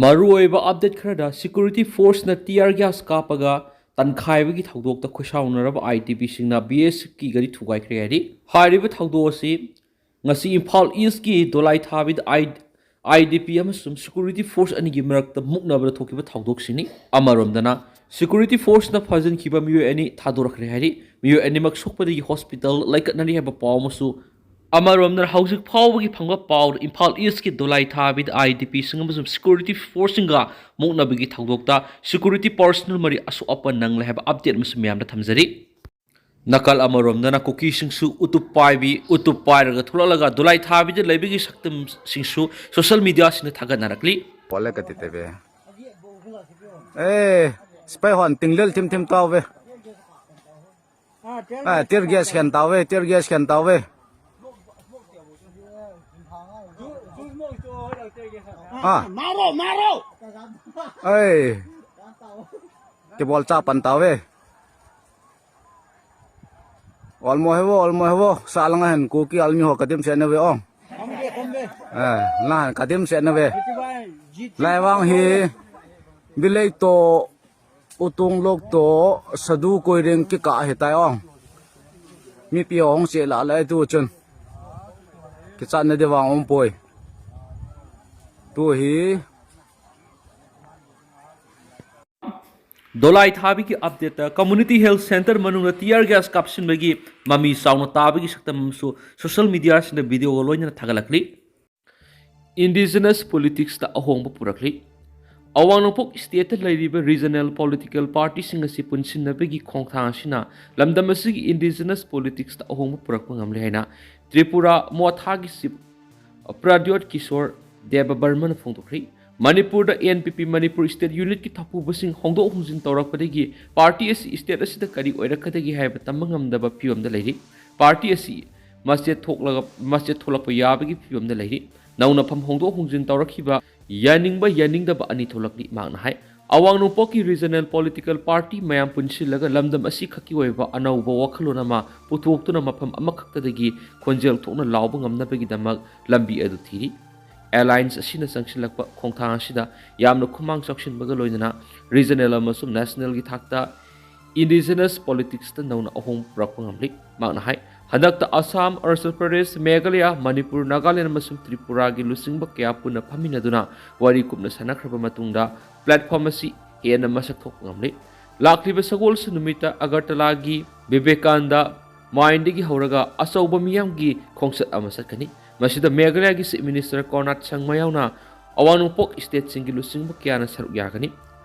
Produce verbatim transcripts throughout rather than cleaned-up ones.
ꯃꯔꯨꯑꯣꯏꯕ ꯑꯞꯗꯦꯠ ꯈꯔꯗ, security ꯐꯣꯔꯁꯅ tear gas ꯀꯥꯞꯄꯒ ꯇꯟꯈꯥꯏꯕꯒꯤ ꯊꯧꯗꯣꯛꯇ ꯈꯣꯏꯁꯥꯎꯅꯔꯕ ꯑꯥꯏ ꯗꯤ ꯄꯤꯁꯤꯡꯅ ꯕꯤ ꯑꯦꯁ ꯑꯦꯐꯀꯤ ꯒꯥꯔꯤ ꯊꯨꯒꯥꯏꯈ꯭ꯔꯦ ꯍꯥꯏꯔꯤ꯫ ꯍꯥꯏꯔꯤꯕ ꯊꯧꯗꯣꯛ ꯑꯁꯤ ꯉꯁꯤ ꯏꯝꯐꯥꯜ ꯏꯁꯀꯤ ꯗꯣꯂꯥꯏꯊꯥꯕꯤꯗ ꯑꯥꯏ, ꯑꯥꯏ ꯗꯤ ꯄꯤ ꯑꯃꯁꯨꯡ ꯁꯦꯀ꯭ꯌꯨꯔꯤꯇꯤ ꯐꯣꯔꯁ ꯑꯅꯤꯒꯤ ꯃꯔꯛꯇ ꯃꯨꯛꯅꯕꯗ ꯊꯣꯛꯈꯤꯕ ꯊꯧꯗꯣꯛꯁꯤꯅꯤ꯫ ꯑꯃꯔꯣꯝꯗꯅ, ꯁꯦꯀ꯭ꯌꯨꯔꯤꯇꯤ ꯐꯣꯔꯁꯅ ꯐꯥꯖꯤꯟꯈꯤꯕ ꯃꯤꯑꯣꯏ ꯑꯅꯤ ꯊꯥꯗꯣꯔꯛꯈ꯭ꯔꯦ ꯍꯥꯏꯔꯤ꯫ ꯃꯤꯑꯣꯏ ꯑꯅꯤꯃꯛ ꯁꯣꯛꯄꯗꯒꯤ ꯍꯣꯁꯄꯤꯇꯥꯜ ꯂꯥꯏꯀꯠꯅꯔꯤ ꯍꯥꯏꯕ ꯄꯥꯎ ꯑꯃꯁꯨ꯫ ꯑꯃꯔꯣꯝꯗꯅ, ꯍꯧꯖꯤꯛ ꯐꯥꯎꯕꯒꯤ ꯐꯪꯕ ꯄꯥꯎꯗ ꯏꯝꯐꯥꯜ ꯏꯁꯀꯤ ꯗꯣꯂꯥꯏ ꯊꯥꯕꯤꯗ ꯑꯥꯏ ꯗꯤ ꯄꯤꯁꯤꯡ ꯑꯃꯁꯨꯡ ꯁꯦꯀ꯭ꯌꯨꯔꯤꯇꯤ ꯐꯣꯔꯁꯁꯤꯡꯒ ꯃꯨꯛꯅꯕꯒꯤ ꯊꯧꯗꯣꯛꯇ ꯁꯦꯀ꯭ꯌꯨꯔꯤꯇꯤ ꯄꯥꯔꯁꯅꯦꯜ ꯃꯔꯤ ꯑꯁꯣꯛ ꯑꯄꯟ ꯅꯪꯂꯦ ꯍꯥꯏꯕ ꯑꯞꯗꯦꯠ ꯑꯃꯁꯨ ꯃꯌꯥꯝꯗ ꯊꯝꯖꯔꯤ꯫ ꯅꯥꯀꯜ ꯑꯃꯔꯣꯝꯗꯅ, ꯀꯨꯀꯤꯁꯤꯡꯁꯨ ꯎꯇꯨꯞ ꯄꯥꯏꯕꯤ, ꯎꯇꯨꯞ ꯄꯥꯏꯔꯒ ꯊꯣꯛꯂꯛꯂꯒ ꯗꯣꯂꯥꯏ ꯊꯥꯕꯤꯗ ꯂꯩꯕꯒꯤ ꯁꯛꯇꯝꯁꯤꯡꯁꯨ social ꯃꯤꯗꯤꯌꯥꯁꯤꯡꯗ ꯊꯥꯒꯠꯅꯔꯛꯂꯤ꯫ Wala ka titebe. Eh, spy hon tinglel tim tim tawbe. Ah, tear gas khen tawbe, tear gas khen tawbe. Ah, maro, maro. Ai. Kibol cha pan tawbe. Olmo hevo, olmo hevo. Sa langa hen Kuki army ho kadim se na ve ong. Eh, la kadim se na ve. Lai vang hi bilei to, utung lok to, sadu koi ring ki ka he tai ong. Mi pi ong se la lai tu chun. Ki chan na de vang ong poi. Tu hi ꯗꯣꯂꯥꯏ ꯊꯥꯕꯤꯒꯤ ꯑꯞꯗꯦꯠꯇ, community health centre ꯃꯅꯨꯡꯗ tear gas ꯀꯥꯞꯁꯤꯟꯕꯒꯤ ꯃꯃꯤ ꯆꯥꯎꯅ ꯇꯥꯕꯒꯤ ꯁꯛꯇꯝ ꯑꯃꯁꯨ ꯁꯣꯁꯤꯌꯦꯜ ꯃꯤꯗꯤꯌꯥꯁꯤꯡꯗ ꯚꯤꯗꯤꯑꯣꯒ ꯂꯣꯏꯅꯅ ꯊꯥꯒꯠꯂꯛꯂꯤ꯫ ꯏꯟꯗꯤꯖꯤꯅꯁ ꯄꯣꯂꯤꯇꯤꯛꯁꯇ ꯑꯍꯣꯡꯕ ꯄꯨꯔꯛꯂꯤ꯫ ꯑꯋꯥꯡ ꯅꯣꯡꯄꯣꯛ ꯁ꯭ꯇꯦꯠꯇ ꯂꯩꯔꯤꯕ ꯔꯤꯖꯅꯦꯜ ꯄꯣꯂꯤꯇꯤꯀꯦꯜ ꯄꯥꯔꯇꯤꯁꯤꯡ ꯑꯁꯤ ꯄꯨꯟꯁꯤꯟꯅꯕꯒꯤ ꯈꯣꯡꯊꯥꯡ ꯑꯁꯤꯅ ꯂꯝꯗꯝ ꯑꯁꯤꯒꯤ ꯏꯟꯗꯤꯖꯤꯅꯁ ꯄꯣꯂꯤꯇꯤꯛꯁꯇ ꯑꯍꯣꯡꯕ ꯄꯨꯔꯛꯄ ꯉꯝꯂꯦ ꯍꯥꯏꯅ ꯇ꯭ꯔꯤꯄꯨꯔꯥ ꯃꯣꯊꯥꯒꯤ ꯆꯤꯐ ꯄ꯭ꯔꯗ꯭ꯌꯣꯠ ꯀꯤꯁꯣꯔ ꯗꯦꯕꯕꯔꯃꯅ ꯐꯣꯡꯗꯣꯛꯈ꯭ꯔꯤ꯫ ꯃꯅꯤꯄꯨꯔꯗ ꯑꯦꯟ ꯄꯤ ꯄꯤ ꯃꯅꯤꯄꯨꯔ ꯁ꯭ꯇꯦꯠ ꯌꯨꯅꯤꯠꯀꯤ ꯊꯧꯄꯨꯕꯁꯤꯡ ꯍꯣꯡꯗꯣꯛ ꯍꯣꯡꯖꯤꯟ ꯇꯧꯔꯛꯄꯗꯒꯤ ꯄꯥꯔꯇꯤ ꯑꯁꯤ ꯁ꯭ꯇꯦꯠ ꯑꯁꯤꯗ ꯀꯔꯤ ꯑꯣꯏꯔꯛꯀꯗꯒꯦ ꯍꯥꯏꯕ ꯇꯝꯕ ꯉꯝꯗꯕ ꯐꯤꯕꯝꯗ ꯂꯩꯔꯤ꯫ ꯄꯥꯔꯇꯤ ꯑꯁꯤ ꯃꯆꯦꯠ ꯊꯣꯛꯂꯒ, ꯃꯆꯦꯠ ꯊꯣꯛꯂꯛꯄ ꯌꯥꯕꯒꯤ ꯐꯤꯕꯝꯗ ꯂꯩꯔꯤ꯫ ꯅꯧꯅ ꯐꯝ ꯍꯣꯡꯗꯣꯛ ꯍꯣꯡꯖꯤꯟ ꯇꯧꯔꯛꯈꯤꯕ ꯌꯥꯅꯤꯡꯕ ꯌꯥꯅꯤꯡꯗꯕ ꯑꯅꯤ ꯊꯣꯛꯂꯛꯂꯤ, ꯃꯍꯥꯛꯅ ꯍꯥꯏ꯫ ꯑꯋꯥꯡ ꯅꯣꯡꯄꯣꯛꯀꯤ ꯔꯤꯖꯅꯦꯜ ꯄꯣꯂꯤꯇꯤꯀꯦꯜ ꯄꯥꯔꯇꯤ ꯃꯌꯥꯝ ꯄꯨꯟꯁꯤꯜꯂꯒ ꯂꯝꯗꯝ ꯑꯁꯤꯈꯛꯀꯤ ꯑꯣꯏꯕ ꯑꯅꯧꯕ ꯋꯥꯈꯜꯂꯣꯟ ꯑꯃ ꯄꯨꯊꯣꯛꯇꯨꯅ ꯃꯐꯝ ꯑꯃꯈꯛꯇꯗꯒꯤ ꯈꯣꯟꯖꯦꯜ ꯊꯣꯛꯅ ꯂꯥꯎꯕ ꯉꯝꯅꯕꯒꯤꯗꯃꯛ ꯂꯝꯕꯤ ꯑꯗꯨ ꯊꯤꯔꯤ꯫ ꯑꯦꯂꯥꯏꯟꯁ ꯑꯁꯤꯅ ꯆꯪꯁꯤꯜꯂꯛꯄ ꯈꯣꯡꯊꯥꯡ ꯑꯁꯤꯗ ꯌꯥꯝꯅ ꯈꯨꯃꯥꯡ ꯆꯥꯎꯁꯤꯟꯕꯒ ꯂꯣꯏꯅꯅ ꯔꯤꯖꯅꯦꯜ ꯑꯃꯁꯨꯡ ꯅꯦꯁꯅꯦꯜꯒꯤ ꯊꯥꯛꯇ ꯏꯟꯗꯤꯖꯤꯅꯁ ꯄꯣꯂꯤꯇꯤꯛꯁꯇ ꯅꯧꯅ ꯑꯍꯣꯡꯕ ꯄꯨꯔꯛꯄ ꯉꯝꯂꯤ꯫ ꯃꯍꯥꯛꯅ ꯍꯥꯏ, ꯍꯟꯗꯛꯇ ꯑꯁꯥꯝ, ꯑꯔꯨꯅꯥꯆꯜ ꯄ꯭ꯔꯗꯦꯁ, ꯃꯦꯘꯥꯂꯌꯥ, ꯃꯅꯤꯄꯨꯔ, ꯅꯥꯒꯥꯂꯦꯟ ꯑꯃꯁꯨꯡ ꯇ꯭ꯔꯤꯄꯨꯔꯥꯒꯤ ꯂꯨꯆꯤꯡꯕ ꯀꯌꯥ ꯄꯨꯟꯅ ꯐꯝꯃꯤꯟꯅꯗꯨꯅ ꯋꯥꯔꯤ ꯀꯨꯞꯅ ꯁꯥꯟꯅꯈ꯭ꯔꯕ ꯃꯇꯨꯡꯗ ꯄ꯭ꯂꯦꯠꯐꯣꯝ ꯑꯁꯤ ꯍꯦꯟꯅ ꯃꯁꯛ ꯊꯣꯛꯄ ꯉꯝꯂꯤ꯫ ꯂꯥꯛꯂꯤꯕ ꯁꯒꯣꯜꯁꯦꯟ ꯅꯨꯃꯤꯠꯇ ꯑꯒꯔꯇꯂꯥꯒꯤ ꯕꯤꯕꯦꯀꯥꯟꯗ ꯃꯥꯏꯟꯗꯒꯤ ꯍꯧꯔꯒ ꯑꯆꯧꯕ ꯃꯤꯌꯥꯝꯒꯤ ꯈꯣꯡꯆꯠ ꯑꯃ ꯆꯠꯀꯅꯤ꯫ ꯃꯁꯤꯗ ꯃꯦꯘꯥꯂꯌꯥꯒꯤ ꯆꯤꯐ ꯃꯤꯅꯤꯁꯇꯔ ꯀꯣꯟꯔꯥꯗ ꯁꯪꯃꯥ ꯌꯥꯎꯅ ꯑꯋꯥꯡ ꯅꯣꯡꯄꯣꯛ ꯁ꯭ꯇꯦꯠꯁꯤꯡꯒꯤ ꯂꯨꯆꯤꯡꯕ ꯀꯌꯥꯅ ꯁꯔꯨꯛ ꯌꯥꯒꯅꯤ꯫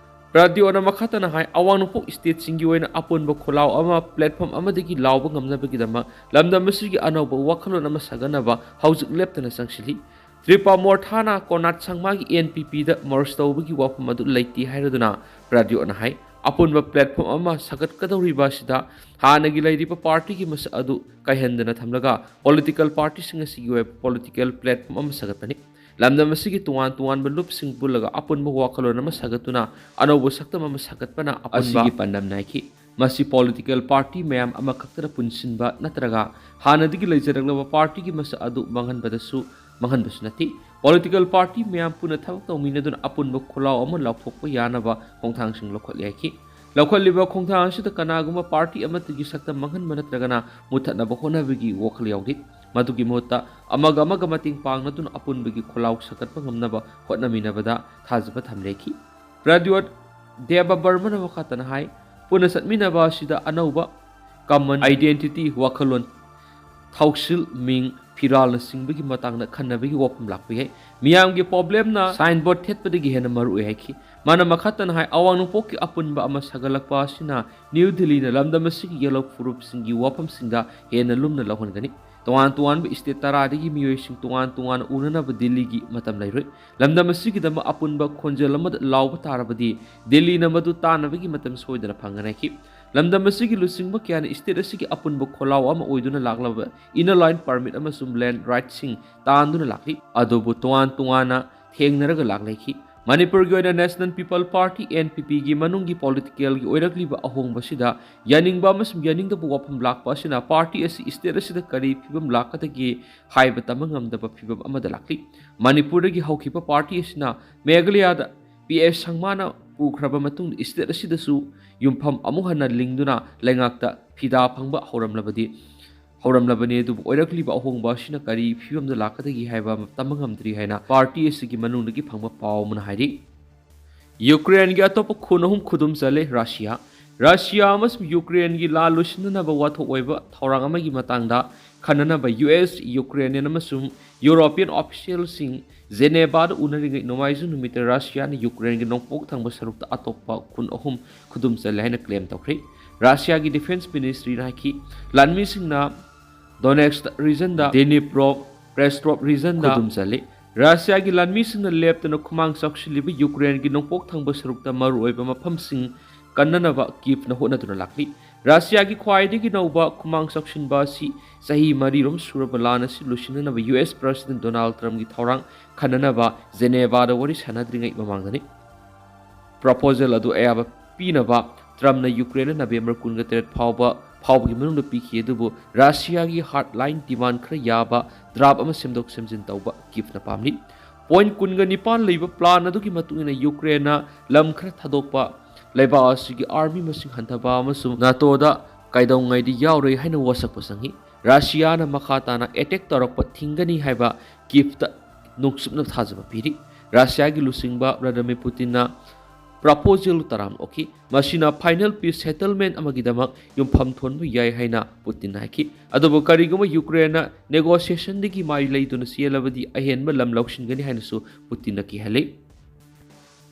ꯄ꯭ꯔꯗ꯭ꯌꯣꯠꯅ ꯃꯈꯥ ꯇꯥꯅ ꯍꯥꯏ, ꯑꯋꯥꯡ ꯅꯣꯡꯄꯣꯛ ꯁ꯭ꯇꯦꯠꯁꯤꯡꯒꯤ ꯑꯣꯏꯅ ꯑꯄꯨꯟꯕ ꯈꯣꯜꯂꯥꯎ ꯑꯃ ꯄ꯭ꯂꯦꯠꯐꯣꯝ ꯑꯃꯗꯒꯤ ꯂꯥꯎꯕ ꯉꯝꯅꯕꯒꯤꯗꯃꯛ ꯂꯝꯗꯝ ꯑꯁꯤꯒꯤ ꯑꯅꯧꯕ ꯋꯥꯈꯜꯂꯣꯟ ꯑꯃ ꯁꯥꯒꯠꯅꯕ ꯍꯧꯖꯤꯛ ꯂꯦꯞꯇꯅ ꯆꯪꯁꯤꯜꯂꯤ꯫ ꯇ꯭ꯔꯤꯄꯥ ꯃꯣꯔꯊꯥꯅ ꯀꯣꯟꯔꯥꯗ ꯁꯪꯃꯥꯒꯤ ꯑꯦꯟ ꯄꯤ ꯄꯤꯗ ꯃꯔꯖ ꯇꯧꯕꯒꯤ ꯋꯥꯐꯝ ꯑꯗꯨ ꯂꯩꯇꯦ ꯍꯥꯏꯔꯗꯨꯅ ꯄ꯭ꯔꯗ꯭ꯌꯣꯠꯅ ꯍꯥꯏ, ꯑꯄꯨꯟꯕ ꯄ꯭ꯂꯦꯠꯐꯣꯝ ꯑꯃ ꯁꯥꯒꯠꯀꯗꯧꯔꯤꯕ ꯑꯁꯤꯗ ꯍꯥꯟꯅꯒꯤ ꯂꯩꯔꯤꯕ ꯄꯥꯔꯇꯤꯒꯤ ꯃꯁꯛ ꯑꯗꯨ ꯀꯥꯏꯍꯟꯗꯅ ꯊꯝꯂꯒ ꯄꯣꯂꯤꯇꯤꯀꯦꯜ ꯄꯥꯔꯇꯤꯁꯤꯡ ꯑꯁꯤꯒꯤ ꯑꯣꯏꯕ ꯄꯣꯂꯤꯇꯤꯀꯦꯜ ꯄ꯭ꯂꯦꯠꯐꯣꯝ ꯑꯃ ꯁꯥꯒꯠꯄꯅꯤ꯫ ꯂꯝꯗꯝ ꯑꯁꯤꯒꯤ ꯇꯣꯉꯥꯟ ꯇꯣꯉꯥꯟꯕ ꯂꯨꯞꯁꯤꯡ ꯄꯨꯜꯂꯒ ꯑꯄꯨꯟꯕ ꯋꯥꯈꯜꯂꯣꯟ ꯑꯃ ꯁꯥꯒꯠꯇꯨꯅ ꯑꯅꯧꯕ ꯁꯛꯇꯝ ꯑꯃ ꯁꯥꯒꯠꯄꯅ ꯑꯄꯨꯟꯕ ꯑꯁꯤꯒꯤ ꯄꯥꯟꯗꯝ ꯅꯥꯏꯈꯤ꯫ ꯃꯁꯤ ꯄꯣꯂꯤꯇꯤꯀꯦꯜ ꯄꯥꯔꯇꯤ ꯃꯌꯥꯝ ꯑꯃꯈꯛꯇꯗ ꯄꯨꯟꯁꯤꯟꯕ ꯅꯠꯇ꯭ꯔꯒ ꯍꯥꯟꯅꯗꯒꯤ ꯂꯩꯖꯔꯛꯂꯕ ꯄꯥꯔꯇꯤꯒꯤ ꯃꯁꯛ ꯑꯗꯨ ꯃꯥꯡꯍꯟꯕꯗꯁꯨ ꯃꯥꯡꯍꯟꯕꯁꯨ ꯅꯠꯇꯦ꯫ ꯄꯣꯂꯤꯇꯤꯀꯦꯜ ꯄꯥꯔꯇꯤ ꯃꯌꯥꯝ ꯄꯨꯟꯅ ꯊꯕꯛ ꯇꯧꯃꯤꯟꯅꯗꯨꯅ ꯑꯄꯨꯟꯕ ꯈꯣꯜꯂꯥꯎ ꯑꯃ ꯂꯥꯎꯊꯣꯛꯄ ꯌꯥꯅꯕ ꯈꯣꯡꯊꯥꯡꯁꯤꯡ ꯂꯧꯈꯠꯂꯦ ꯍꯥꯏꯈꯤ꯫ ꯂꯧꯈꯠꯂꯤꯕ ꯈꯣꯡꯊꯥꯡ ꯑꯁꯤꯗ ꯀꯅꯥꯒꯨꯝꯕ ꯄꯥꯔꯇꯤ ꯑꯃꯠꯇꯒꯤ ꯁꯛꯇꯝ ꯃꯥꯡꯍꯟꯕ ꯅꯠꯇ꯭ꯔꯒꯅ ꯃꯨꯠꯊꯠꯅꯕ ꯍꯣꯠꯅꯕꯒꯤ ꯋꯥꯈꯜ ꯌꯥꯎꯗꯦ꯫ ꯃꯗꯨꯒꯤ ꯃꯍꯨꯠꯇ ꯑꯃꯒ ꯑꯃꯒ ꯃꯇꯦꯡ ꯄꯥꯡꯅꯗꯨꯅ ꯑꯄꯨꯟꯕꯒꯤ ꯈꯣꯜꯂꯥꯎ ꯁꯥꯒꯠꯄ ꯉꯝꯅꯕ ꯍꯣꯠꯅꯃꯤꯟꯅꯕꯗ ꯊꯥꯖꯕ ꯊꯝꯂꯦꯈꯤ꯫ ꯄ꯭ꯔꯗ꯭ꯌꯣꯠ ꯗꯦꯕ ꯕꯔꯃꯅ ꯃꯈꯥ ꯇꯥꯅ ꯍꯥꯏ, ꯄꯨꯟꯅ ꯆꯠꯃꯤꯟꯅꯕ ꯑꯁꯤꯗ ꯑꯅꯧꯕ ꯀꯃꯟ ꯑꯥꯏꯗꯦꯟꯇꯤꯇꯤ ꯋꯥꯈꯜꯂꯣꯟ, ꯊꯧꯁꯤꯜ, ꯃꯤꯡ, ꯐꯤꯔꯥꯜꯅꯆꯤꯡꯕꯒꯤ ꯃꯇꯥꯡꯗ ꯈꯟꯅꯕꯒꯤ ꯋꯥꯐꯝ ꯂꯥꯛꯄ ꯌꯥꯏ꯫ ꯃꯤꯌꯥꯝꯒꯤ ꯄ꯭ꯔꯣꯕ꯭ꯂꯦꯝꯅ ꯁꯥꯏꯟꯕꯣꯔꯗ ꯊꯦꯠꯄꯗꯒꯤ ꯍꯦꯟꯅ ꯃꯔꯨ ꯑꯣꯏ ꯍꯥꯏꯈꯤ꯫ ꯃꯥꯅ ꯃꯈꯥ ꯇꯥꯅ ꯍꯥꯏ, ꯑꯋꯥꯡ ꯅꯣꯡꯄꯣꯛꯀꯤ ꯑꯄꯨꯟꯕ ꯑꯃ ꯁꯥꯒꯠꯂꯛꯄ ꯑꯁꯤꯅ ꯅ꯭ꯌꯨ ꯗꯤꯜꯂꯤꯅ ꯂꯝꯗꯝ ꯑꯁꯤꯒꯤ ꯌꯦꯜꯍꯧ ꯐꯨꯔꯨꯞꯁꯤꯡꯒꯤ ꯋꯥꯐꯝꯁꯤꯡꯗ ꯍꯦꯟꯅ ꯂꯨꯝꯅ ꯂꯧꯍꯟꯒꯅꯤ꯫ ꯇꯣꯉꯥꯟ ꯇꯣꯉꯥꯟꯕ ꯁ꯭ꯇꯦꯠ ꯇꯔꯥꯗꯒꯤ ꯃꯤꯑꯣꯏꯁꯤꯡ ꯇꯣꯉꯥꯟ ꯇꯣꯉꯥꯟꯅ ꯎꯅꯅꯕ ꯗꯤꯜꯂꯤꯒꯤ ꯃꯇꯝ ꯂꯩꯔꯣꯏ꯫ ꯂꯝꯗꯝ ꯑꯁꯤꯒꯤꯗꯃꯛ ꯑꯄꯨꯟꯕ ꯈꯣꯟꯖꯦꯜ ꯑꯃꯗ ꯂꯥꯎꯕ ꯇꯥꯔꯕꯗꯤ ꯗꯤꯜꯂꯤꯅ ꯃꯗꯨ ꯇꯥꯅꯕꯒꯤ ꯃꯇꯝ ꯁꯣꯏꯗꯅ ꯐꯪꯒꯅꯤ ꯍꯥꯏꯈꯤ꯫ ꯂꯝꯗꯝ ꯑꯁꯤꯒꯤ ꯂꯨꯆꯤꯡꯕ ꯀꯌꯥꯅ ꯁ꯭ꯇꯦꯠ ꯑꯁꯤꯒꯤ ꯑꯄꯨꯟꯕ ꯈꯣꯜꯂꯥꯎ ꯑꯃ ꯑꯣꯏꯗꯨꯅ ꯂꯥꯛꯂꯕ ꯏꯟꯅꯔ ꯂꯥꯏꯟ ꯄꯔꯃꯤꯠ ꯑꯃꯁꯨꯡ ꯂꯦꯟ ꯔꯥꯏꯠꯁꯤꯡ ꯇꯥꯟꯗꯨꯅ ꯂꯥꯛꯂꯤ꯫ ꯑꯗꯨꯕꯨ ꯇꯣꯉꯥꯟ ꯇꯣꯉꯥꯟꯅ ꯊꯦꯡꯅꯔꯒ ꯂꯥꯛꯂꯦꯈꯤ꯫ ꯃꯅꯤꯄꯨꯔꯒꯤ ꯑꯣꯏꯅ National People Party, N P P ꯒꯤ ꯃꯅꯨꯡꯒꯤ political ꯒꯤ ꯑꯣꯏꯔꯛꯂꯤꯕ ꯑꯍꯣꯡꯕꯁꯤꯗ ꯌꯥꯅꯤꯡꯕ ꯑꯃꯁꯨꯡ ꯌꯥꯅꯤꯡꯗꯕ ꯋꯥꯐꯝ ꯂꯥꯛꯄ ꯑꯁꯤꯅ party ꯑꯁꯤ state ꯑꯁꯤꯗ ꯀꯔꯤ ꯐꯤꯕꯝ ꯂꯥꯛꯀꯗꯒꯦ ꯍꯥꯏꯕ ꯇꯝꯕ ꯉꯝꯗꯕ ꯐꯤꯕꯝ ꯑꯃꯗ ꯂꯥꯛꯂꯤ꯫ ꯃꯅꯤꯄꯨꯔꯗꯒꯤ ꯍꯧꯈꯤꯕ party ꯑꯁꯤꯅ ꯃꯦꯘꯥꯂꯌꯥꯗ P S ꯁꯪꯃꯥꯅ ꯄꯨꯈ꯭ꯔꯕ ꯃꯇꯨꯡꯗ state ꯑꯁꯤꯗꯁꯨ ꯌꯨꯝꯐꯝ ꯑꯃꯨꯛ ꯍꯟꯅ ꯂꯤꯡꯗꯨꯅ ꯂꯩꯉꯥꯛꯇ ꯐꯤꯗꯥ ꯐꯪꯕ ꯍꯧꯔꯝꯂꯕꯗꯤ ꯍꯧꯔꯝꯂꯕꯅꯤ, ꯑꯗꯨꯕꯨ ꯑꯣꯏꯔꯛꯂꯤꯕ ꯑꯍꯣꯡꯕ ꯑꯁꯤꯅ ꯀꯔꯤ ꯐꯤꯕꯝꯗ ꯂꯥꯛꯀꯗꯒꯦ ꯍꯥꯏꯕ ꯑꯃ ꯇꯝꯕ ꯉꯝꯗ꯭ꯔꯤ ꯍꯥꯏꯅ party ꯑꯁꯤꯒꯤ ꯃꯅꯨꯡꯗꯒꯤ ꯐꯪꯕ ꯄꯥꯎ ꯑꯃꯅ ꯍꯥꯏꯔꯤ꯫ ꯌꯨꯀ꯭ꯔꯦꯟꯒꯤ ꯑꯇꯣꯞꯄ ꯈꯨꯟ ꯑꯍꯨꯝ ꯈꯨꯗꯨꯝ ꯆꯜꯂꯦ꯫ ꯔꯁꯤꯌꯥ, ꯔꯁꯤꯌꯥ ꯑꯃꯁꯨꯡ ꯌꯨꯀ꯭ꯔꯦꯟꯒꯤ ꯂꯥꯟ ꯂꯣꯏꯁꯤꯟꯅꯅꯕ ꯋꯥꯊꯣꯛ ꯑꯣꯏꯕ ꯊꯧꯔꯥꯡ ꯑꯃꯒꯤ ꯃꯇꯥꯡꯗ ꯈꯟꯅꯅꯕ U S, Ukrainian ꯑꯃꯁꯨꯡ European official ꯁꯤꯡ ꯖꯦꯅꯦꯚꯥꯗ ꯎꯅꯔꯤꯉꯩ ꯅꯣꯡꯃꯥꯏꯖꯤꯡ ꯅꯨꯃꯤꯠꯇ ꯔꯁꯤꯌꯥꯅ ꯌꯨꯀ꯭ꯔꯦꯟꯒꯤ ꯅꯣꯡꯄꯣꯛ ꯊꯪꯕ ꯁꯔꯨꯛꯇ ꯑꯇꯣꯞꯄ ꯈꯨꯟ ꯑꯍꯨꯝ ꯈꯨꯗꯨꯝ ꯆꯜꯂꯦ ꯍꯥꯏꯅ claim ꯇꯧꯈ꯭ꯔꯦ꯫ ꯔꯁꯤꯌꯥꯒꯤ defence ministry ꯅ ꯍꯥꯏꯈꯤ, ꯂꯥꯟꯃꯤꯁꯤꯡꯅ Donetsk region ꯗ, Dnipro Petrov region ꯗ ꯈꯨꯗꯨꯝ ꯆꯜꯂꯤ꯫ ꯔꯁꯤꯌꯥꯒꯤ ꯂꯥꯟꯃꯤꯁꯤꯡꯅ ꯂꯦꯞꯇꯅ ꯈꯨꯃꯥꯡ ꯆꯥꯎꯁꯤꯜꯂꯤꯕ ꯌꯨꯀ꯭ꯔꯦꯟꯒꯤ ꯅꯣꯡꯄꯣꯛ ꯊꯪꯕ ꯁꯔꯨꯛꯇ ꯃꯔꯨꯑꯣꯏꯕ ꯃꯐꯝꯁꯤꯡ ꯀꯟꯅꯅꯕ ꯀꯤꯞꯅ ꯍꯣꯠꯅꯗꯨꯅ ꯂꯥꯛꯂꯤ꯫ ꯔꯁꯤꯌꯥꯒꯤ ꯈ꯭ꯋꯥꯏꯗꯒꯤ ꯅꯧꯕ ꯈꯨꯃꯥꯡ ꯆꯥꯎꯁꯤꯟꯕ ꯑꯁꯤ ꯆꯍꯤ ꯃꯔꯤꯔꯣꯝ ꯁꯨꯔꯕ ꯂꯥꯟ ꯑꯁꯤ ꯂꯣꯏꯁꯤꯟꯅꯅꯕ U S President Donald Trump ꯀꯤ ꯊꯧꯔꯥꯡ ꯈꯟꯅꯅꯕ ꯖꯦꯅꯦꯚꯥꯗ ꯋꯥꯔꯤ ꯁꯥꯟꯅꯗ꯭ꯔꯤꯉꯩ ꯃꯃꯥꯡꯗꯅꯤ꯫ Proposal ꯑꯗꯨ ꯑꯌꯥꯕ ꯄꯤꯅꯕ ꯇ꯭ꯔꯝꯞꯅ ꯌꯨꯀ꯭ꯔꯦꯟꯗ ꯅꯕꯦꯝꯕꯔ ꯀꯨꯟꯒ ꯇꯔꯦꯠ ꯐꯥꯎꯕ, ꯐꯥꯎꯕꯒꯤ ꯃꯅꯨꯡꯗ ꯄꯤꯈꯤ, ꯑꯗꯨꯕꯨ ꯔꯁꯤꯌꯥꯒꯤ hard line demand ꯈꯔ ꯌꯥꯕ draft ꯑꯃ ꯁꯦꯝꯗꯣꯛ ꯁꯦꯝꯖꯤꯟ ꯇꯧꯕ ꯀꯤꯞꯅ ꯄꯥꯝꯂꯤ꯫ Point ꯀꯨꯟꯒ ꯅꯤꯄꯥꯟ ꯂꯩꯕ plan ꯑꯗꯨꯒꯤ ꯃꯇꯨꯡ ꯏꯟꯅ ꯌꯨꯀ꯭ꯔꯦꯟꯅ ꯂꯝ ꯈꯔ ꯊꯥꯗꯣꯛꯄ, ꯂꯩꯕꯥꯛ ꯑꯁꯤꯒꯤ army ꯃꯁꯤꯡ ꯍꯟꯊꯕ ꯑꯃꯁꯨꯡ ꯅꯥꯇꯣꯗ ꯀꯩꯗꯧꯉꯩꯗ ꯌꯥꯎꯔꯣꯏ ꯍꯥꯏꯅ ꯋꯥꯁꯛꯄ ꯆꯪꯏ꯫ ꯔꯁꯤꯌꯥꯅ ꯃꯈꯥ ꯇꯥꯅ attack ꯇꯧꯔꯛꯄ ꯊꯤꯡꯒꯅꯤ ꯍꯥꯏꯕ ꯀꯤꯞꯇ ꯅꯣꯡꯆꯨꯞꯅ ꯊꯥꯖꯕ ꯄꯤꯔꯤ꯫ ꯔꯁꯤꯌꯥꯒꯤ ꯂꯨꯆꯤꯡꯕ ꯚ꯭ꯂꯥꯗꯤꯃꯤꯔ ꯄꯨꯇꯤꯟꯅ proposal ꯇꯔꯥꯝꯅ ꯑꯣꯛꯈꯤ꯫ ꯃꯁꯤꯅ final peace settlement ꯑꯃꯒꯤꯗꯃꯛ ꯌꯨꯝꯐꯝ ꯊꯣꯟꯕ ꯌꯥꯏ ꯍꯥꯏꯅ ꯄꯨꯇꯤꯟꯅ ꯍꯥꯏꯈꯤ꯫ ꯑꯗꯨꯕꯨ ꯀꯔꯤꯒꯨꯝꯕ ꯌꯨꯀ꯭ꯔꯦꯟꯅ negotiationꯗꯒꯤ ꯃꯥꯏ ꯂꯩꯗꯨꯅ ꯆꯦꯜꯂꯕꯗꯤ ꯑꯍꯦꯟꯕ ꯂꯝ ꯂꯧꯁꯤꯟꯒꯅꯤ ꯍꯥꯏꯅꯁꯨ ꯄꯨꯇꯤꯟꯅ ꯀꯤꯍꯜꯂꯤ꯫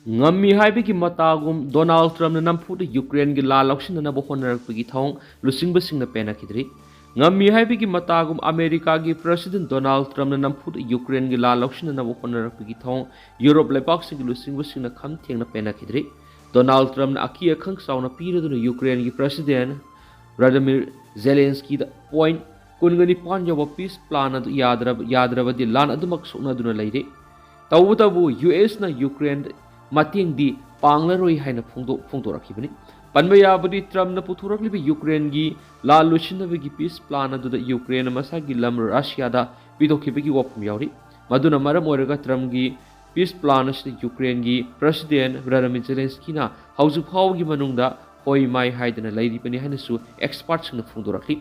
ꯉꯝꯃꯤ ꯍꯥꯏꯕꯒꯤ ꯃꯇꯥꯒꯨꯝ ꯗꯣꯅꯥꯜꯗ ꯇ꯭ꯔꯝꯞꯅ ꯅꯝꯐꯨꯗ ꯌꯨꯀ꯭ꯔꯦꯟꯒꯤ ꯂꯥꯟ ꯂꯧꯁꯤꯟꯅꯅꯕ ꯍꯣꯠꯅꯔꯛꯄꯒꯤ ꯊꯧꯑꯣꯡ ꯂꯨꯆꯤꯡꯕꯁꯤꯡꯅ ꯄꯦꯟꯅꯈꯤꯗ꯭ꯔꯤ꯫ ꯉꯝꯃꯤ ꯍꯥꯏꯕꯒꯤ ꯃꯇꯥꯒꯨꯝ ꯑꯃꯦꯔꯤꯀꯥꯒꯤ President ꯗꯣꯅꯥꯜꯗ ꯇ꯭ꯔꯝꯞꯅ ꯅꯝꯐꯨꯗ ꯌꯨꯀ꯭ꯔꯦꯟꯒꯤ ꯂꯥꯟ ꯂꯧꯁꯤꯟꯅꯅꯕ ꯍꯣꯠꯅꯔꯛꯄꯒꯤ ꯊꯧꯑꯣꯡ ꯌꯨꯔꯣꯞ ꯂꯩꯕꯥꯛꯁꯤꯡꯒꯤ ꯂꯨꯆꯤꯡꯕꯁꯤꯡꯅ ꯈꯝ ꯊꯦꯡꯅ ꯄꯦꯟꯅꯈꯤꯗ꯭ꯔꯤ꯫ ꯗꯣꯅꯥꯜꯗ ꯇ꯭ꯔꯝꯞꯅ ꯑꯀꯤ ꯑꯈꯪ ꯆꯥꯎꯅ ꯄꯤꯔꯗꯨꯅ ꯌꯨꯀ꯭ꯔꯦꯟꯒꯤ President ꯚ꯭ꯂꯥꯗꯤꯃꯤꯔ ꯖꯦꯂꯦꯟꯁꯀꯤꯗ point ꯀꯨꯟꯒ ꯅꯤꯄꯥꯟ ꯌꯧꯕ peace plan ꯑꯗꯨ ꯌꯥꯗ꯭ꯔꯕ-, ꯌꯥꯗ꯭ꯔꯕꯗꯤ ꯂꯥꯟ ꯑꯗꯨꯃꯛ ꯁꯣꯛꯅꯗꯨꯅ ꯂꯩꯔꯦ꯫ ꯇꯧꯕꯇꯕꯨ ꯌꯨ ꯑꯦꯁꯅ ꯌꯨꯀ꯭ꯔꯦꯟ ꯃꯇꯦꯡꯗꯤ ꯄꯥꯡꯂꯔꯣꯏ ꯍꯥꯏꯅ ꯐꯣꯡꯗꯣꯛ-, ꯐꯣꯡꯗꯣꯔꯛꯈꯤꯕꯅꯤ꯫ ꯄꯟꯕ ꯌꯥꯕꯗꯤ, ꯇ꯭ꯔꯝꯞꯅ ꯄꯨꯊꯣꯔꯛꯂꯤꯕ ꯌꯨꯀ꯭ꯔꯦꯟꯒꯤ ꯂꯥꯟ ꯂꯣꯏꯁꯤꯟꯅꯕꯒꯤ ꯄꯤꯁ ꯄ꯭ꯂꯥꯟ ꯑꯗꯨꯗ ꯌꯨꯀ꯭ꯔꯦꯟꯅ ꯃꯁꯥꯒꯤ ꯂꯝ ꯔꯁꯤꯌꯥꯗ ꯄꯤꯊꯣꯛꯈꯤꯕꯒꯤ ꯋꯥꯐꯝ ꯌꯥꯎꯔꯤ꯫ ꯃꯗꯨꯅ ꯃꯔꯝ ꯑꯣꯏꯔꯒ ꯇ꯭ꯔꯝꯞꯀꯤ ꯄꯤꯁ ꯄ꯭ꯂꯥꯟ ꯑꯁꯤꯗ ꯌꯨꯀ꯭ꯔꯦꯟꯒꯤ ꯄ꯭ꯔꯁꯤꯗꯦꯟ ꯚ꯭ꯂꯥꯗꯤꯃꯤꯔ ꯖꯦꯂꯦꯟꯁꯀꯤꯅ ꯍꯧꯖꯤꯛ ꯐꯥꯎꯕꯒꯤ ꯃꯅꯨꯡꯗ ꯍꯣꯏ ꯃꯥꯏ ꯍꯥꯏꯗꯅ ꯂꯩꯔꯤꯕꯅꯤ ꯍꯥꯏꯅꯁꯨ ꯑꯦꯛꯁꯄꯔꯠꯁꯤꯡꯅ ꯐꯣꯡꯗꯣꯔꯛꯂꯤ꯫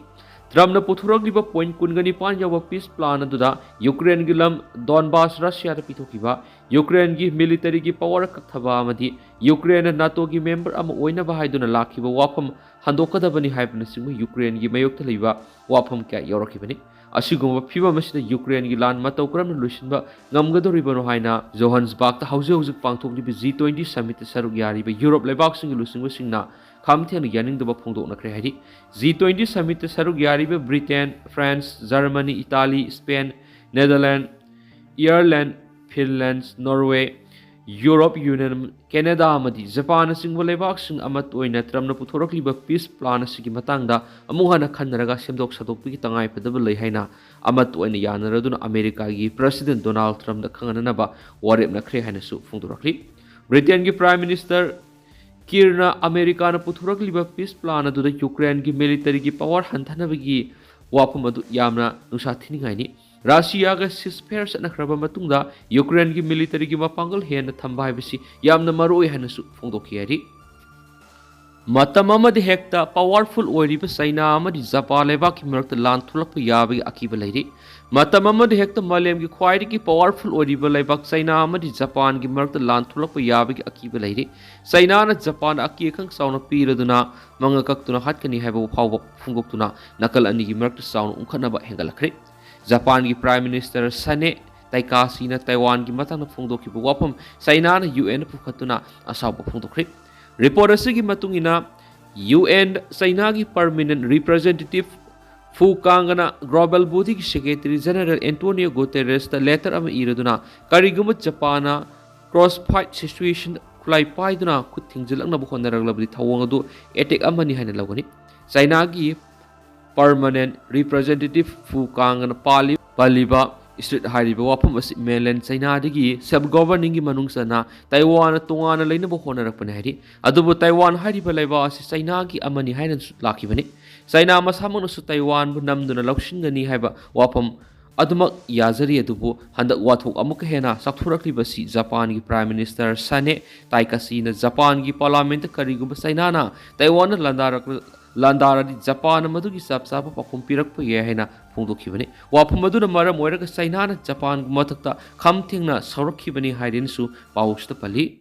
ꯇ꯭ꯔꯝꯞꯅ ꯄꯨꯊꯣꯔꯛꯂꯤꯕ ꯄꯣꯏꯟꯠ ꯀꯨꯟꯒ ꯅꯤꯄꯥꯟ ꯌꯥꯎꯕ ꯄꯤꯁ ꯄ꯭ꯂꯥꯟ ꯑꯗꯨꯗ ꯌꯨꯀ꯭ꯔꯦꯟꯒꯤ ꯂꯝ ꯗꯣꯟꯕꯥꯁ ꯔꯁꯤꯌꯥꯗ ꯄꯤꯊꯣꯛꯈꯤꯕ, ꯌꯨꯀ꯭ꯔꯦꯟꯒꯤ ꯃꯤꯂꯤꯇꯔꯤꯒꯤ ꯄꯋꯥꯔ ꯀꯛꯊꯕ ꯑꯃꯗꯤ ꯌꯨꯀ꯭ꯔꯦꯟꯅ ꯅꯥꯇꯣꯒꯤ ꯃꯦꯝꯕꯔ ꯑꯃ ꯑꯣꯏꯅꯕ ꯍꯥꯏꯗꯨꯅ ꯂꯥꯛꯈꯤꯕ ꯋꯥꯐꯝ ꯍꯟꯗꯣꯛꯀꯗꯕꯅꯤ ꯍꯥꯏꯕꯅꯆꯤꯡꯕ ꯌꯨꯀ꯭ꯔꯦꯟꯒꯤ ꯃꯥꯌꯣꯛꯇ ꯂꯩꯕ ꯋꯥꯐꯝ ꯀꯌꯥ ꯌꯥꯎꯔꯛꯈꯤꯕꯅꯤ꯫ ꯑꯁꯤꯒꯨꯝꯕ ꯐꯤꯚꯝ ꯑꯁꯤꯗ ꯌꯨꯀ꯭ꯔꯦꯟꯒꯤ ꯂꯥꯟ ꯃꯇꯧ ꯀꯔꯝꯅ ꯂꯣꯏꯁꯤꯟꯕ ꯉꯝꯒꯗꯧꯔꯤꯕꯅꯣ ꯍꯥꯏꯅ ꯖꯣꯍꯟꯁꯕꯔꯒꯇ ꯍꯧꯖꯤꯛ ꯍꯧꯖꯤꯛ ꯄꯥꯡꯊꯣꯛꯂꯤꯕ ꯖꯤ ꯇ꯭ꯋꯦꯟꯇꯤ ꯁꯃꯤꯠꯇ ꯁꯔꯨꯛ ꯌꯥꯔꯤꯕ ꯌꯨꯔꯣꯞ ꯂꯩꯕꯥꯛꯁꯤꯡꯒꯤ ꯂꯨꯆꯤꯡꯕꯁꯤꯡꯅ ꯈꯝ ꯊꯦꯡꯅ ꯌꯥꯅꯤꯡꯗꯕ ꯐꯣꯡꯗꯣꯛꯅꯈ꯭ꯔꯦ ꯍꯥꯏꯔꯤ꯫ ꯖꯤ ꯇ꯭ꯋꯦꯟꯇꯤ ꯁꯃꯤꯠꯇ ꯁꯔꯨꯛ ꯌꯥꯔꯤꯕ Britain, France, Germany, Italy, Spain, Netherlands, Ireland, Finland, Norway, Europe Union, Canada ꯑꯃꯗꯤ ꯖꯄꯥꯟꯅꯆꯤꯡꯕ ꯂꯩꯕꯥꯛꯁꯤꯡ ꯑꯃꯠꯇ ꯑꯣꯏꯅ ꯇ꯭ꯔꯝꯞꯅ ꯄꯨꯊꯣꯔꯛꯂꯤꯕ ꯄꯤꯁ ꯄ꯭ꯂꯥꯟ ꯑꯁꯤꯒꯤ ꯃꯇꯥꯡꯗ ꯑꯃꯨꯛ ꯍꯟꯅ ꯈꯟꯅꯔꯒ ꯁꯦꯝꯗꯣꯛ ꯁꯥꯗꯣꯛꯄꯒꯤ ꯇꯉꯥꯏꯐꯗꯕ ꯂꯩ ꯍꯥꯏꯅ ꯑꯃꯠꯇ ꯑꯣꯏꯅ ꯌꯥꯅꯔꯗꯨꯅ ꯑꯃꯦꯔꯤꯀꯥꯒꯤ ꯄ꯭ꯔꯁꯤꯗꯦꯟ ꯗꯣꯅꯥꯜꯗ ꯇ꯭ꯔꯝꯞꯅ ꯈꯪꯍꯟꯅꯅꯕ ꯋꯥꯔꯦꯞꯅꯈ꯭ꯔꯦ ꯍꯥꯏꯅꯁꯨ ꯐꯣꯡꯗꯣꯔꯛꯂꯤ꯫ ꯕ꯭ꯔꯤꯇꯦꯟꯒꯤ ꯄ꯭ꯔꯥꯏꯝ ꯃꯤꯅꯤꯁꯇꯔ ꯀꯤꯔꯅ ꯑꯃꯦꯔꯤꯀꯥꯅ ꯄꯨꯊꯣꯔꯛꯂꯤꯕ ꯄꯤꯁ ꯄ꯭ꯂꯥꯟ ꯑꯗꯨꯗ ꯌꯨꯀ꯭ꯔꯦꯟꯒꯤ ꯃꯤꯂꯤꯇꯔꯤꯒꯤ ꯄꯋꯥꯔ ꯍꯟꯊꯅꯕꯒꯤ ꯋꯥꯐꯝ ꯑꯗꯨ ꯌꯥꯝꯅ ꯅꯨꯡꯁꯥ ꯊꯤꯅꯤꯡꯉꯥꯏꯅꯤ꯫ ꯔꯁꯤꯌꯥꯒ ꯁꯤꯁꯐꯦꯌꯔ ꯆꯠꯅꯈ꯭ꯔꯕ ꯃꯇꯨꯡꯗ ꯌꯨꯀ꯭ꯔꯦꯟꯒꯤ ꯃꯤꯂꯤꯇꯔꯤꯒꯤ ꯃꯄꯥꯡꯒꯜ ꯍꯦꯟꯅ ꯊꯝꯕ ꯍꯥꯏꯕꯁꯤ ꯌꯥꯝꯅ ꯃꯔꯨꯑꯣꯏ ꯍꯥꯏꯅꯁꯨ ꯐꯣꯡꯗꯣꯛꯈꯤ ꯍꯥꯏꯔꯤ꯫ ꯃꯇꯝ ꯑꯃꯗ ꯍꯦꯛꯇ ꯄꯋꯥꯔꯐꯨꯜ ꯑꯣꯏꯔꯤꯕ ꯆꯩꯅꯥ ꯑꯃꯗꯤ ꯖꯄꯥꯟ ꯂꯩꯕꯥꯛꯀꯤ ꯃꯔꯛꯇ ꯂꯥꯟ ꯊꯣꯛꯂꯛꯄ ꯌꯥꯕꯒꯤ ꯑꯀꯤꯕ ꯂꯩꯔꯤ꯫ ꯃꯇꯝ ꯑꯃꯗ ꯍꯦꯛꯇ ꯃꯥꯂꯦꯝꯒꯤ ꯈ꯭ꯋꯥꯏꯗꯒꯤ ꯄꯋꯥꯔꯐꯨꯜ ꯑꯣꯏꯔꯤꯕ ꯂꯩꯕꯥꯛ ꯆꯩꯅꯥ ꯑꯃꯗꯤ ꯖꯄꯥꯟꯒꯤ ꯃꯔꯛꯇ ꯂꯥꯟ ꯊꯣꯛꯂꯛꯄ ꯌꯥꯕꯒꯤ ꯑꯀꯤꯕ ꯂꯩꯔꯤ꯫ ꯆꯩꯅꯥꯅ ꯖꯄꯥꯟꯗ ꯑꯀꯤ ꯑꯈꯪ ꯆꯥꯎꯅ ꯄꯤꯔꯗꯨꯅ ꯃꯉꯛ ꯀꯛꯇꯨꯅ ꯍꯥꯠꯀꯅꯤ ꯍꯥꯏꯕ ꯐꯥꯎꯕ ꯐꯣꯡꯗꯣꯛꯇꯨꯅ ꯅꯥꯀꯜ ꯑꯅꯤꯒꯤ ꯃꯔꯛꯇ ꯆꯥꯎꯅ ꯎꯪꯈꯠꯅꯕ ꯍꯦꯟꯒꯠꯂꯛꯈ꯭ꯔꯦ꯫ ꯖꯄꯥꯟꯒꯤ ꯄ꯭ꯔꯥꯏꯝ ꯃꯤꯅꯤꯁꯇꯔ ꯁꯥꯅꯦ ꯇꯥꯏꯀꯥꯁꯤꯅ ꯇꯥꯏꯋꯥꯟꯒꯤ ꯃꯇꯥꯡꯗ ꯐꯣꯡꯗꯣꯛꯈꯤꯕ ꯋꯥꯐꯝ ꯆꯩꯅꯥꯅ ꯌꯨ ꯑꯦꯟꯗ ꯄꯨꯈꯠꯇꯨꯅ ꯑꯁꯥꯎꯕ ꯐꯣꯡꯗꯣꯛꯈ꯭ꯔꯦ꯫ ꯔꯤꯄꯣꯔꯠ ꯑꯁꯤꯒꯤ ꯃꯇꯨꯡ ꯏꯟꯅ, ꯌꯨ ꯑꯦꯟꯗ ꯆꯩꯅꯥꯒꯤ ꯄꯔꯃꯤꯅꯦꯟꯠ ꯔꯤꯄ꯭ꯔꯖꯦꯟꯇꯦꯇꯤꯚ ꯐꯨ ꯀꯥꯡꯒꯅ global ꯕꯣꯗꯤꯒꯤ secretary general Antonio ꯒꯨꯇꯦꯔꯦꯁꯇ letter ꯑꯃ ꯏꯔꯗꯨꯅ, ꯀꯔꯤꯒꯨꯝꯕ ꯖꯄꯥꯟꯅ ꯀ꯭ꯔꯣꯁ ꯐꯥꯏꯠ ꯁꯤꯆꯨꯋꯦꯁꯟ ꯈꯨꯠꯂꯥꯏ ꯄꯥꯏꯗꯨꯅ ꯈꯨꯠ ꯊꯤꯡꯖꯤꯜꯂꯛꯅꯕ ꯍꯣꯠꯅꯔꯛꯂꯕꯗꯤ ꯊꯧꯑꯣꯡ ꯑꯗꯨ ꯑꯦꯇꯦꯛ ꯑꯃꯅꯤ ꯍꯥꯏꯅ ꯂꯧꯒꯅꯤ꯫ ꯆꯩꯅꯥꯒꯤ ꯄꯔꯃꯅꯦꯟꯠ ꯔꯤꯄ꯭ꯔꯖꯦꯟꯇꯦꯇꯤꯚ ꯐꯨ ꯀꯥꯡꯒꯅ ꯄꯥꯜꯂꯤ-, ꯄꯜꯂꯤꯕ Strait ꯍꯥꯏꯔꯤꯕ ꯋꯥꯐꯝ ꯑꯁꯤ mainland ꯆꯩꯅꯥꯗꯒꯤ self governing ꯒꯤ ꯃꯅꯨꯡ ꯆꯟꯅ ꯇꯥꯏꯋꯥꯟꯅ ꯇꯣꯉꯥꯟꯅ ꯂꯩꯅꯕ ꯍꯣꯠꯅꯔꯛꯄꯅꯤ ꯍꯥꯏꯔꯤ꯫ ꯑꯗꯨꯕꯨ ꯇꯥꯏꯋꯥꯟ ꯍꯥꯏꯔꯤꯕ ꯂꯩꯕꯥꯛ ꯑꯁꯤ ꯆꯩꯅꯥꯒꯤ ꯑꯃꯅꯤ ꯍꯥꯏꯅꯁꯨ ꯂꯥꯛꯈꯤꯕꯅꯤ꯫ ꯆꯩꯅꯥ ꯃꯁꯥꯃꯛꯅꯁꯨ ꯇꯥꯏꯋꯥꯟꯕꯨ ꯅꯝꯗꯨꯅ ꯂꯧꯁꯤꯟꯒꯅꯤ ꯍꯥꯏꯕ ꯋꯥꯐꯝ ꯑꯗꯨꯃꯛ ꯌꯥꯖꯔꯤ꯫ ꯑꯗꯨꯕꯨ ꯍꯟꯗꯛ ꯋꯥꯊꯣꯛ ꯑꯃꯨꯛꯀ ꯍꯦꯟꯅ ꯆꯥꯎꯊꯣꯔꯛꯂꯤꯕꯁꯤ ꯖꯄꯥꯟꯒꯤ Prime Minister ꯁꯥꯅꯦ ꯇꯥꯏꯀꯥꯁꯤꯅ ꯖꯄꯥꯟꯒꯤ parliament ꯀꯔꯤꯒꯨꯝꯕ ꯆꯩꯅꯥꯅ ꯇꯥꯏꯋꯥꯟꯗ ꯂꯥꯟꯗꯥꯔꯛ-, ꯂꯥꯟꯗꯥꯔꯗꯤ ꯖꯄꯥꯟꯅ ꯃꯗꯨꯒꯤ ꯆꯞ ꯆꯥꯕ ꯄꯥꯎꯈꯨꯝ ꯄꯤꯔꯛꯄ ꯌꯥꯏ ꯍꯥꯏꯅ ꯐꯣꯡꯗꯣꯛꯈꯤꯕꯅꯤ꯫ ꯋꯥꯐꯝ ꯑꯗꯨꯅ ꯃꯔꯝ ꯑꯣꯏꯔꯒ ꯆꯩꯅꯥꯅ ꯖꯄꯥꯟꯒꯤ ꯃꯊꯛꯇ ꯈꯝ ꯊꯦꯡꯅ ꯁꯥꯎꯔꯛꯈꯤꯕꯅꯤ ꯍꯥꯏꯗꯨꯅꯁꯨ ꯄꯥꯎꯁꯤꯗ ꯄꯜꯂꯤ꯫